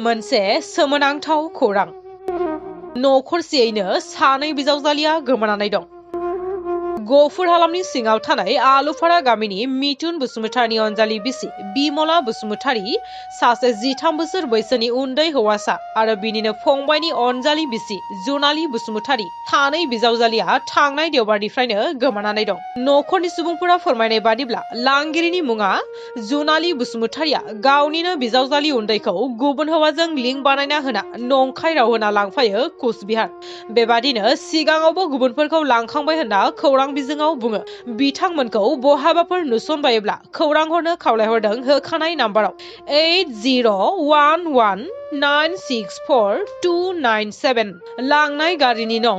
मोनसे सोमोनांथाव खौरां नखरसेयैनो सानै बिजावजालिया गोमानानै दं। गफुर हालामनि सिङाव थानाय आलुफारा गामिनि मिथुन बसुमतारीनि अनजालि बिसि बिमला बसुमतारी सासे 13 बोसोर बैसोनि उन्दै हौवासा आरो बिनिनो फंबायनि अनजालि बिसि जुनाली बसुमतारी सानै बिजावजालिया थांनाय देवबारनिफ्रायनो गोमानानै दं। नखरनि सुबुंफोरा फोरमायनाय बादिब्ला लांगिरिनि मुङा जुनाली बसुमतारीया गावनिनो बिजावजालि उन्दैखौ गुबुन हौवाजों लिंक बानायना होना नंखाय राव होना लांफायो कुचबिहार। बेबादिनो सिगाङावबो गुबुनफोरखौ लांखांबाय होनना खौरां बिजोङाव बुङो। बिथांमोनखौ बहाबाफोर नुसनबायोब्ला खौरां हरनो खावलायहरदों होखानाय नाम्बाराव 8011964297 लांनाय गारिनि नं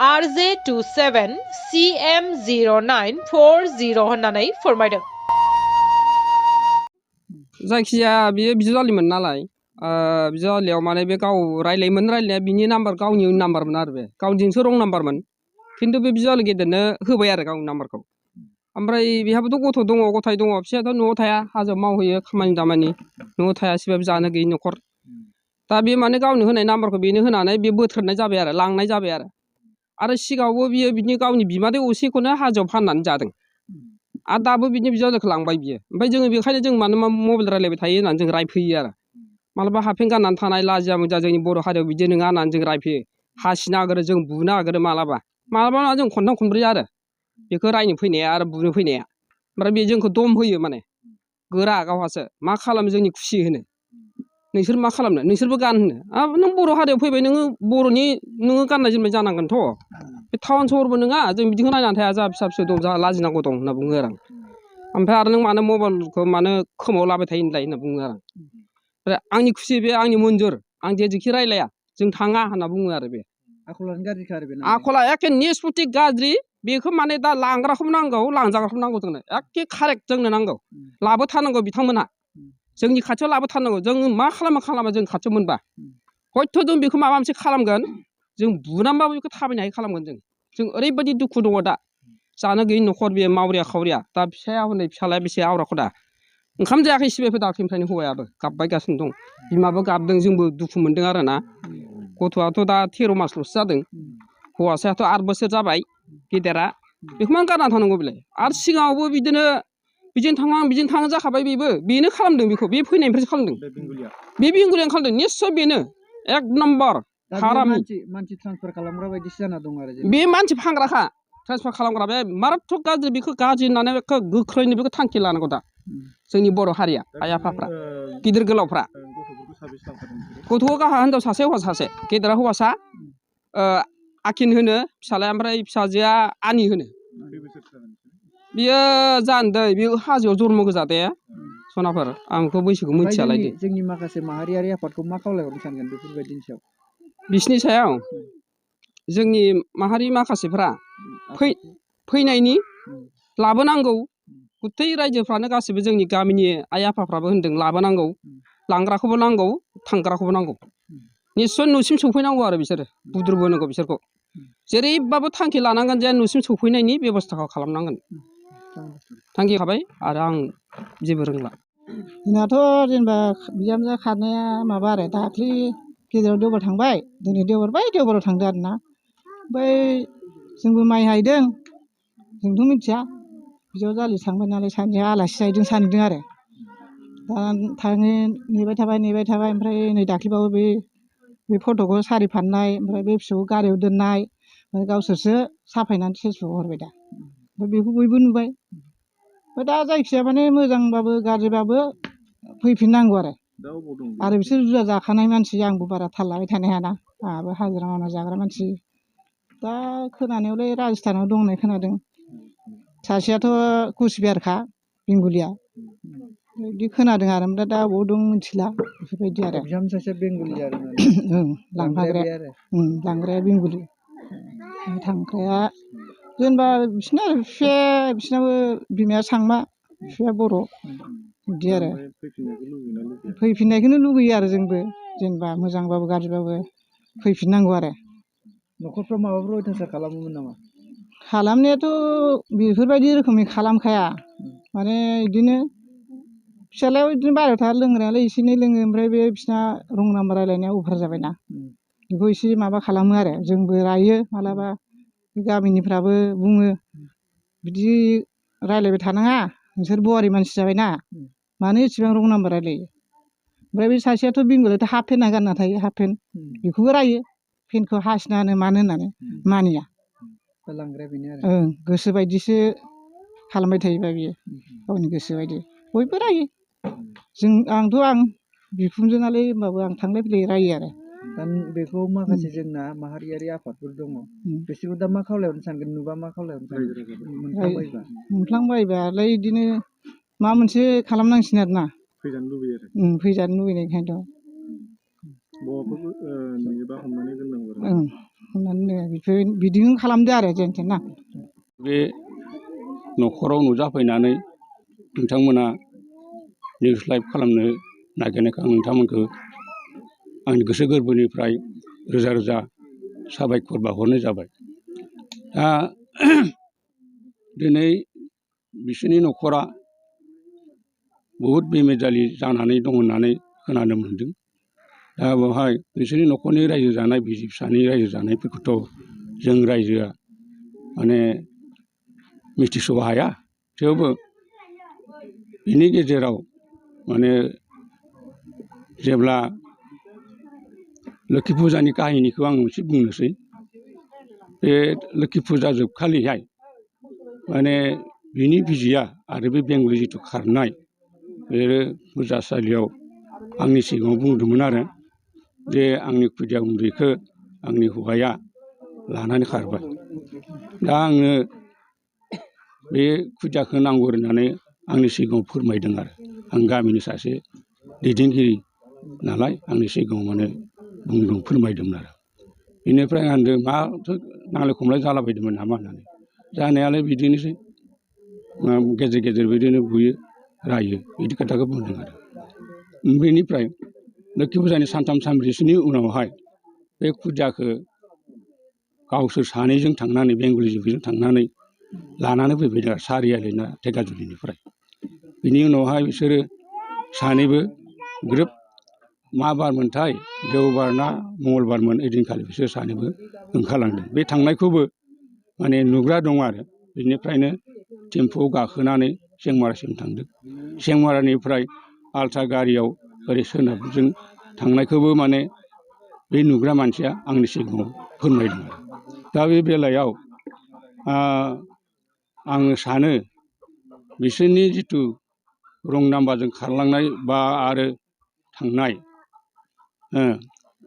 RJ27CM0940 होननानै फोरमायदों। जायखिजाया बियो बिजावजालिमोन नालाय बिजावजालियाव माने बे गाव रायलायनाया बिनि नाम्बार गावनि नाम्बारमोन आरो बे गावनिजोंसो रं नाम्बारमोन खिन्थु बे बिजावजालि गेदेरनो होबाय आरो गावनि नाम्बारखौ। ओमफ्राय बेहाबोथ' गथ' दङ गथाय दङ फिसायाथ' न'आव थाया हाजोआव मावहैयो खामानि दामानि न'आव थाया एसेबाबो जानो गैयि न'खर। दा बे माने गावनो होनाय नाम्बारखौ बेनो होनानै बे बोथ्रोदनाय जाबाय आरो लांनाय जाबाय आरो सिगाङावबो बियो बिदिनो गावनि बिमादै असेखौनो हाजोआव फाननानै जादों आरो दाबो बिदिनो बिजावजालिखौ लांबाय बियो। ओमफ्राय जोङो बेखायनो जों मानो मबाइल रायलायबाय थायो होननानै जों रायफैयो आरो मालाबा हाफेन गाननानै थानाय लाजिया मुजिया जोंनि बर' हारियाव बिदि नङा होननानै जों रायफैयो। हासिनो नागिरो जों बुनो नागिरो मालाबा जों खनथाम खनब्रै आरो बेखौ रायनो फैनाया आरो बुनो फैनाया। ओमफ्राय बे जोंखौ दम होयो माने गोरा गावहासो मा खालामो जोंनि खुसि होनो नोंसोर मा खालामनो नोंसोरबो गान होनो नों बर' हारियाव फैबाय नोङो बर'नि नोङो गाननाय जोमनाय जानांगोनथ' बे टाउन सहरबो नङा जों बिदिखौ नायनानै थाया जा फिसा फिसौ दं जा लाजिनांगौ दं होनना बुङो आरो आं। ओमफ्राय आरो नों मानो मबाइलखौ मानो खोमाव लाबाय थायो होनलाय होनना बुङो आरो आं। ओमफ्राय आंनि खुसि बे आंनि मन्जुर आं जेखि रायलाया जों थाङा होनना बुङो आरो बे आखलानो गाज्रिखा आरो बे आखला एखे निस्पति गाज्रि बेखौ माने दा लांग्राखौबो नांगौ लांजाग्राखौबो नांगौ जोंनो एखे कारेक्ट जोंनो नांगौ लाबोथारनांगौ बिथांमोनहा जोंनि खाथियाव लाबोथारनांगौ जों मा खालामा जों खाथियाव मोनबा हयथ' जों बेखौ माबा मोनसे खालामगोन जों बुनानैबाबो बेखौ थाबायनो हायै खालामगोन जों ओरैबायदि दुखु दङ दा जानो गैयि न'खर बेयो मावरिया खावरिया दा फिसाया हनै फिसालाया बेसे आवराखौ दा ओंखाम जायाखै सिबायफोर दाख्लैनिफ्रायनो हौवायाबो गाबबायगासिनो दं बिमाबो गाबदों जोंबो दुखु मोनदों आरो ना गथ'आथ' दा 13 मासल'सो जादों हौवासायाथ' 8 बोसोर जाबाय गेदेरा बेखौ मानो गारना थानांगौ बेलाय आरो सिगाङावबो बिदिनो बिजों थाङा जाखाबाय बेनो खालामदों बेखौ बे फैनायनिफ्रायसो खालामदों बे बेंगुरियानो खालामदों निस्सय बेनो 1 नम्बर हारामि मानसि ट्रान्सफार खालामग्रा बायदिसो जाना दं आरो बे मानसि फानग्राखा ट्रान्सफार खालामग्रा बे माराथ्थक गाज्रि बेखौ गाज्रि होननानै बेखौ गोख्रैनो बेखौ थांखि लानांगौ दा जोंनि बर' हारिया आइ आफाफ्रा गिदिर गोलावफ्रा गथ'खौ गाहा हिनजाव सासे हौवा सासे गेदेरा हौवासा आकिन होनो फिसालाया ओमफ्राय फिसाजोआ आनि होनो बियो जानोदै बे हाजोआव जन्म गोजा दे सनाफोर आंथ' बैसोखौ मिथियालाय दे जोंनि माखासे माहारियारि आफादखौ मा खावलायहरनो सानगोन बेफोरबायदिनि सायाव बिसिनि सायाव जोंनि माहारि माखासेफ्रा फैनायनि लाबोनांगौ गुथै रायजोफ्रानो गासिबो जोंनि गामिनि आइ आफाफ्राबो होनदों लाबोनांगौ लांग्राखौबो नांगौ थांग्राखौबो नांगौ निस्सय न'सिम सौफैनांगौ आरो बिसोरो बुद्रुबोनांगौ बिसोरखौ जेरैबाबो थांखि लानांगोन जे न'सिम सौफैनायनि बेब'स्थाखौ खालामनांगोन थांखि खाबाय आरो आं जेबो रोंला जोंनाथ' जेनेबा बिहामजो खारनाया माबा आरो दाख्लि गेजेराव देवबार थांबाय दिनै देवबाराव थांदो आरो ना ओमफ्राय जोंबो माइ हायदों जोंथ' मिथिया बिजावजालि थांबाय नालाय सानैजों आलासि जाहैदों सानदों आरो दा थाङो नेबाय थाबाय ओमफ्राय नै दाख्लैबाबो बे फट'खौ सारि फाननाय ओमफ्राय बे फिसौखौ गारियाव दोननाय गावसोरसो साफायनानै फेसबुकआव हरबाय दा ओमफ्राय बेखौ बयबो नुबाय ओमफ्राय दा जायखिजाया माने मोजांबाबो गाज्रिबाबो फैफिननांगौ आरो बिसोर जुदा जाखानाय मानसि आंबो बारा थाल लाबाय थानो हायाना आंहाबो हाजिरा मावना जाग्रा मानसि दा खोनानायावलाय राजस्थानाव दं होननाय खोनादों सासेयाथ' कुचबिहारखा बेंगुलिया बिदि खोनादों आरो ओमफ्राय दा बबाव दं मिथिला बेफोरबायदि आरो बिहामजो सासे बेंगलि आरो लांग्राया बेंगलि थांग्राया जेनेबा बिसिनाबो बिमाया सांमा बिफाया बर' बिदि आरो फैफिननायखौनो लुगैयो आरो जोंबो जेनेबा मोजांबाबो गाज्रिबाबो फैफिननांगौ आरो न'खरफ्राव माबाफोर अयथासार खालामोमोन नामा खालामनायाथ' बेफोरबायदि रोखोमनि खालामखाया माने बिदिनो फिसालायाव बिदिनो बाहेरायाव था लोंग्रायालाय एसे एनै लोङो ओमफ्राय बे बिसिना रं नाम्बार रायलायनाया अभार जाबायना बेखौ एसे माबा खालामो आरो जोंबो रायो मालाबा गामिनिफ्राबो बुङो बिदि रायलायबाय थानाङा नोंसोर बर' मानसि जाबायना मानो एसेबां रं नाम्बार रायलायो ओमफ्राय बे सासेयाथ' बेंगलावथ' हाफ पेन्ट गानना थायो हाफ पेन्ट बेखौबो रायो पेन्टखौ हासिना होनो मानो होननानै मानिया लांग्राया बेनो आरो ओं गोसो बायदिसो खालामबाय थायोबा बियो गावनि गोसो बायदि बयबो रायो आं बिखुनजो नालाय होमबाबो आं थांलाय फैलाय रायो आरो दा बेखौ माखासे जोंना माहारियारि आफादफोर दङ बिसोरखौ दा मा खावलायहरनो सानगोन नुबा मा खावलायहरनो सानगोन मोनफ्लांबायबालाय बिदिनो माबा मोनसे खालामनांसिगोन आरो ना फैजानो लुबैयो आरो फैजानो लुबैनायखायनोथ' बबावबाफोर नुयोबा हमनानै दोननांगौ आरो हमनानै बिदिनो खालामदो आरो जेनथेन ना बे न'खराव नुजाफैनानै नोंथांमोना निउस लाइभ खालामनो नागिरनायखौ आं नोंथांमोनखौ आंनि गोसो गोरबोनिफ्राय रोजा रोजा साबायखर बावहरनाय जाबाय। दा दिनै बिसोरनि न'खरा बहुद बेमेजालि जानानै दं होननानै खोनानो मोन्दों। दा बेवहाय बिसोरनि न'खरनि रायजो जानाय बिसि फिसानि रायजो जानायफोरखौथ' जों रायजोआ माने मिथिस' हाया थेवबो बिनि गेजेराव माने जेब्ला लोखि फुजानि काहिनिखौ आं एसे बुंनोसै। बे लोखि फुजा जोबखालिहाय माने बिनि बिजिया आरो बे बेंगलि जिथु खारनाय बे फुजासालियाव आंनि सिगाङाव बुंदोंमोन आरो जे आंनि खुदिया उन्दैखौ आंनि हौवाया लानानै खारबाय। दा आङो बे खुदियाखौ नांगौ होननानै आंनि सिगाङाव फोरमायदों आरो आं गामिनि सासे दैदेनगिरि नालाय आंनि सिगाङाव माने बुंदों फोरमायदोंमोन आरो बेनिफ्राय आं होनदों माथो नांलाय खमलाय जालाबायदोंमोन नामा होननानै जानायालाय बिदिनोसै गेजेर गेजेर बिदिनो बुयो रायो बिदि खोथाखौ बुंदों आरो बेनिफ्राय लोखि फुजानि सानथाम सानब्रैसोनि उनावहाय बे खुदियाखौ गावसोर सानैजों थांनानै बेंगलि जिबुजों थांनानै लानानै फैबाय आरो सारियालिना धेकियाजुलिनिफ्राय बिनि उनावहाय बिसोरो सानैबो ग्रोब मा बारमोनथाय देवबार ना मंगलबारमोन ओइदिनखालि बिसोर सानैबो ओंखारलांदों। बे थांनायखौबो माने नुग्रा दं आरो बेनिफ्रायनो टेम्फुआव गाखोनानै सेंमारासिम थांदों। सेंमारानिफ्राय आल्ट्रा गारियाव ओरै सोनाबजों थांनायखौबो माने बे नुग्रा मानसिया आंनि सिगाङाव फोरमायदों। दा बे बेलायाव आङो सानो बिसोरनि जिथु रं नाम्बारजों खारलांनाय बा आरो थांनाय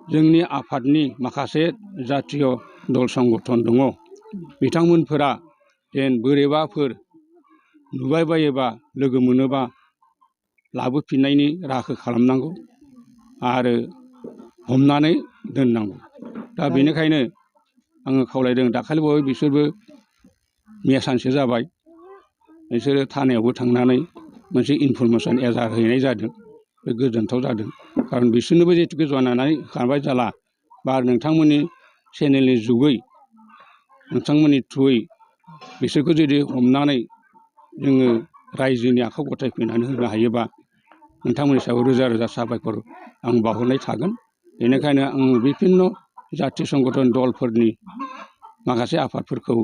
जोंनि आफादनि माखासे जातिय दल संगठन दङ बिथांमोनफोरा जेन बोरैबाफोर नुबाय बायोबा लोगो मोनोबा लाबोफिननायनि राहाखौ खालामनांगौ आरो हमनानै दोननांगौ। दा बेनिखायनो आङो खावलायदों दाखालिबावै बिसोरबो मैया सानसे जाबाय बिसोरो थानायावबो थांनानै मोनसे इनफरमेसन एजार हैनाय जादों। बे गोजोनथाव जादों खारन बिसोरनोबो जिहेतुके जनायनानै खारबाय जाला बा नोंथांमोननि चेनेलनि जुगै नोंथांमोननि थ्रुयै बिसोरखौ जुदि हमनानै जोङो रायजोनि आखायाव गथायफैनानै होनो हायोबा नोंथांमोननि सायाव रोजा रोजा साबायखर आं बावहरनाय थागोन। बेनिखायनो आं बिभिन्न जाथि संगठन दलफोरनि माखासे आफादफोरखौ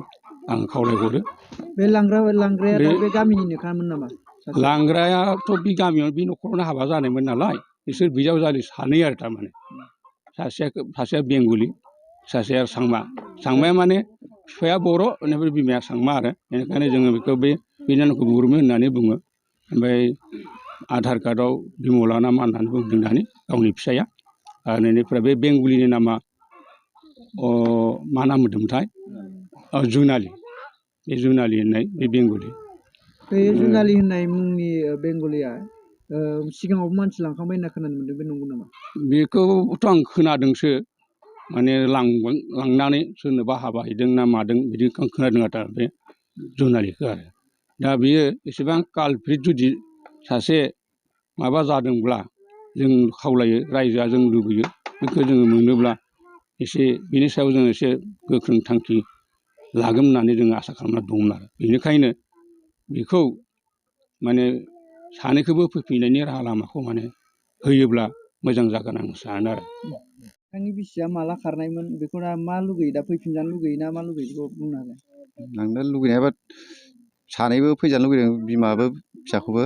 आं खावलायहरो। बे लांग्राया बे गामिनिनोखामोन नामा? लांग्रायाथ' बे गामियाव बे न'खरावनो हाबा जानायमोन नालाय बिसोर बिजावजालि सानै आरो थारमाने सासेया बेंगलि सासेया सांमा। सांमाया माने बिफाया बर' बेनिफ्राय बिमाया सांमा आरो बेनिखायनो जोङो बेखौ बे नामखौ बर'मे होननानै बुङो। ओमफ्राय आधार कार्डआव बिमला ना मा होननानै बुंदों दानि गावनि फिसाया आरो बेनिफ्राय बे बेंगलिनि नामा मा नाम होन्दोंमोनथाय जुनालि बे जुनालि होननाय बे बेंगलि। बे जुनालि होननाय मुंनि बेंगलिया सिगाङावबो मानसि लांखांबाय होनना खोनानो मोन्दों बे नंगौ नामा? बेखौथ' आं खोनादोंसो माने लांनानै सोरनोबा हाबा हैदों ना मादों बिदि खोनादों आरो बे जुनालिखौ आरो दा बियो एसेबां कालप्रिट जुदि सासे माबा जादोंब्ला जों खावलायो रायजोआ जों लुबैयो बेखौ जोङो मोनोब्ला एसे बिनि सायाव जों एसे गोख्रों थांखि लागोन होननानै जोङो आसा खालामना दंमोन आरो बेनिखायनो बेखौ माने सानैखौबो फैफिननायनि राहा लामाखौ माने होयोब्ला मोजां जागोन आं सानो आरो। नोंथांनि बिसिया माला खारनायमोन बेखौ दा मा लुगैयो दा फैफिनजानो लुगैयो ना मा लुगैयो बेखौ बुंनो हालाय। आंनो लुगैनायाबा सानैबो फैजानो लुगैदों बिमाबो फिसाखौबो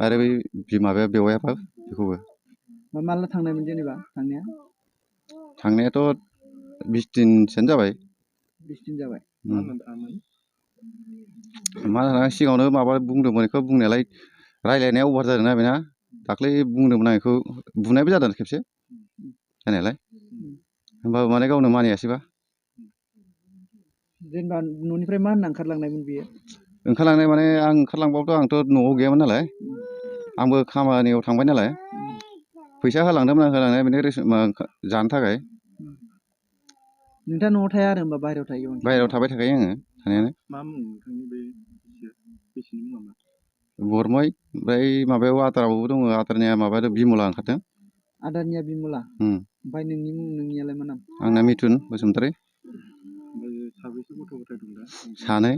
आरो बै बिमाया बेवाइयाबो बेखौबो। माला थांनायमोन जेनेबा थांनाया? थांनायाथ' 20 दिनसोआनो जाबाय। 20 दिन जाबाय। मा होनो सिगाङावनो माबा बुंदोंमोन बेखौ बुंनायालाय रायलायनाया अभार जादोंना बेना दाख्लै बुंदोंमोन आं बेखौ बुनायबो जादों खेबसे जानायालाय होमबाबो माने गावनो मानियासैबा। जेनेबा न'निफ्राय मा होनना ओंखारलांनायमोन बियो? ओंखारलांनाय माने आं ओंखारलांबाबोथ' आंथ' न'आव गैयामोन नालाय आंबो खामानियाव थांबाय नालाय फैसा होलांदोंमोन आं होलांनाया बेनो जानो थाखाय। नोंथाङा न'आव थाया आरो होमबा बाहेरायाव थायो? बाहेरायाव थाबाय थाखायो आङो थानायानो। मा मुं नोंथांनि बे बिसिनि मुङा मा? बरमै ओमफ्राय माबायाव आदारावबो दङ आदारनिया माबाया बिमला ओंखारदों। आदारनिया बिमला? ओमफ्राय नोंनि मुं नोंनियालाय मा नाम? आंना मिथुन बसुमतारी। साबैसे गथ' गथाय दं दा? सानै।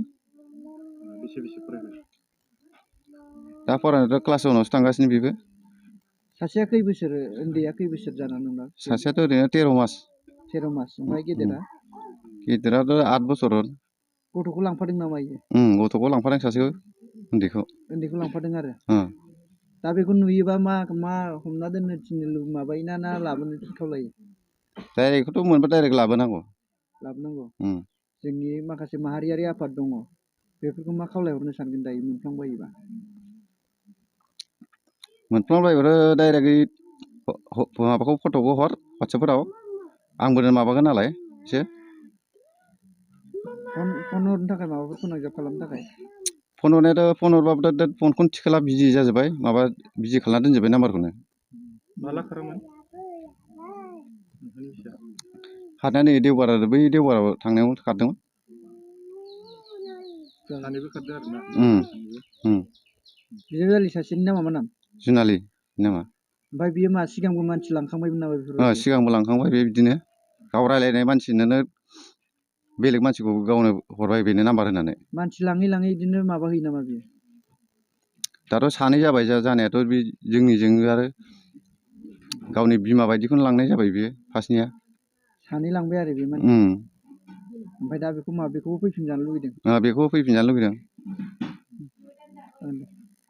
बेसे फरायबाय? दा फरायनायाथ' क्लास 1आवसो थांगासिनो बेबो। सासेया खै बोसोर उन्दैया खै बोसोर जानानै दं दा? सासेयाथ' ओरैनो 13 मास। 13 मास ओमफ्राय गेदेरा? गेदेराथ' 8 बोसोर। गथ'खौ लांफादों नामा इयो? गथ'खौ लांफादों सासेखौ उन्दैखौ। उन्दैखौ लांफादों आरो? दा बेखौ नुयोबा मा हमना दोननो थिननो माबायोना ना लाबोनो खावलायो? डाइरेक्टखौथ' मोनबा डाइरेक्ट लाबोनांगौ। लाबोनांगौ? जोंनि माखासे माहारियारि आफाद दङ बेफोरखौ मा खावलायहरनो सानगोन दायो मोनफ्लांबायोबा? मोनफ्लांबायोबाथ' डाइरेक्टयै माबाखौ फट'खौ हर वाट्सएपफोराव आंबो माबागोन नालाय एसे। फन हरनो थाखाय माबाफोर फोनांजाब खालामनो थाखाय? फन हरनायाथ' फन हरबाबोथ' दा फनखौनो थिखोला बिजि जाजोब्बाय माबा बिजि खालामना दोनजोब्बाय नाम्बारखौनो। माला खारोमोन? खारनाया नै देवबार बै देवबाराव थांनायाव खारदोंमोन। सानैबो खारदों आरो ना? बिजावजालि सासेनि नामा मा नाम? जुनालि नामा। ओमफ्राय बियो मा सिगांबो मानसि लांखांबायमोन नामा बेफोरबायदि? सिगांबो लांखांबाय बे बिदिनो गाव रायलायनाय मानसिनोनो बेलेग मानसिखौ गावनो हरबाय बेनो नाम्बार होनानै। मानसि लाङै लाङै बिदिनो माबा होयो नामा बियो? दाथ' सानै जाबाय जानायाथ' बे जोंनिजों आरो गावनि बिमा बायदिखौनो लांनाय जाबाय बियो फार्स्टनिया। सानै लांबाय आरो बे मानसिया? ओमफ्राय दा बेखौबो फैफिनजानो लुगैदों? बेखौबो फैफिनजानो लुगैदों।